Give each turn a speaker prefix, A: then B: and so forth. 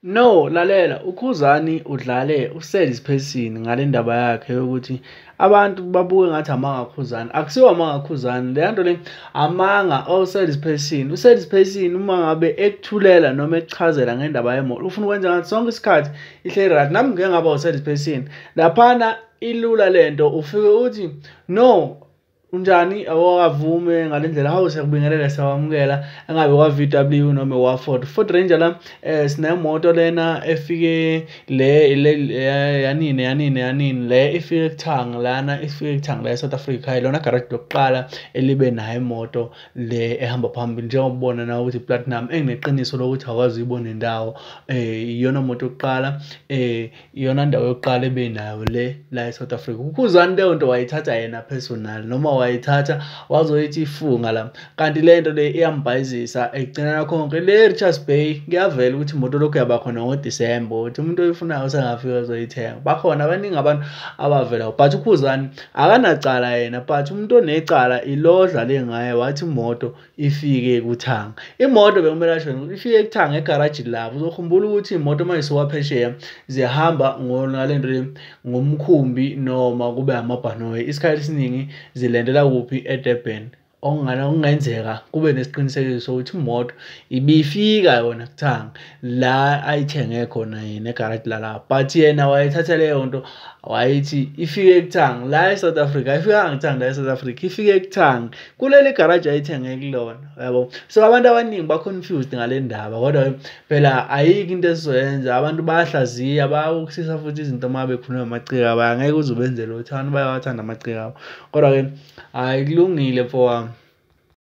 A: No, lalela, uKhuzani udlale u-service person ngale ndaba yakhe yokuthi abantu babuke ngathi amanga Khuzani. Akusiwo amanga Khuzani, leya nto le amanga o-service person. U-service person uma ngabe ekuthulela noma ekuchazela ngendaba yemoto, ufuna ukwenza ngathi sonke isikhathi ihleli right. Nami ngike ngaba u-service person. Laphana ilula lento, ufike uthi no, unjani, awukavume ngale ndlela, hawu siyakubingelela, siyawamukela, engabe kwa-VW noma kwa-Ford. Ford Ranger la, sinemoto lena efike le le yanini yanini yanini, le ifike kuthanga lana, ifike kuthanga la e-South Africa, ilona garage lokuqala elibe nayo imoto le ehamba phambili, njengoba ubona nawe ukuthi i-Platinum, engineqiniso lokuthi awukwazi uyibona indawo, iyona moto yokuqala, iyona ndawo yokuqala ebenayo le la e-South Africa. UKhuzani leyo nto wayithatha yena personal, noma wayithatha wazoyithi ifunga la, kanti le nto le iyambhayizisa ekugcineni konke. Le Richards Bay kuyavela ukuthi imoto lokhu yaba khona ngoDisemba, ukuthi umuntu oyifunayo usengafika uzoyithenga. Bakhona abaningi abantu abavela, but uKhuzani akanacala yena, but umuntu onecala ilo odlale ngaye wathi imoto ifike kuthanga. Imoto bekumele asho ukuthi ifike kuthanga egaraji labo. Uzokhumbula ukuthi imoto uma isuka phesheya zihamba ngale nto le ngomkhumbi noma kube amabhanoyi. Isikhathi esiningi zilendela kuphi? eDurban. Okungenzeka kube nesiqinisekiso sokuthi imoto ibifika yona kuthanga la ayithenge khona yena egaraji lalapho, but yena wayethatha leyo nto wayethi ifike kuthanga la e-South Africa. Ayifikanga kuthanga la e-South Africa, ifike kuthanga kuleli garaji ayithenge kulona, yabo. So abantu abaningi ba-confused ngale ndaba, kodwa phela ayikho into esizoyenza. Abantu bayahlaziya, bayakusisa futhi izinto uma bekhuluma ngamaciko abo, angeke uze ubenzele lutho, abantu bayawathanda amaciko abo. Kodwa-ke hhayi, kulungile mfowami.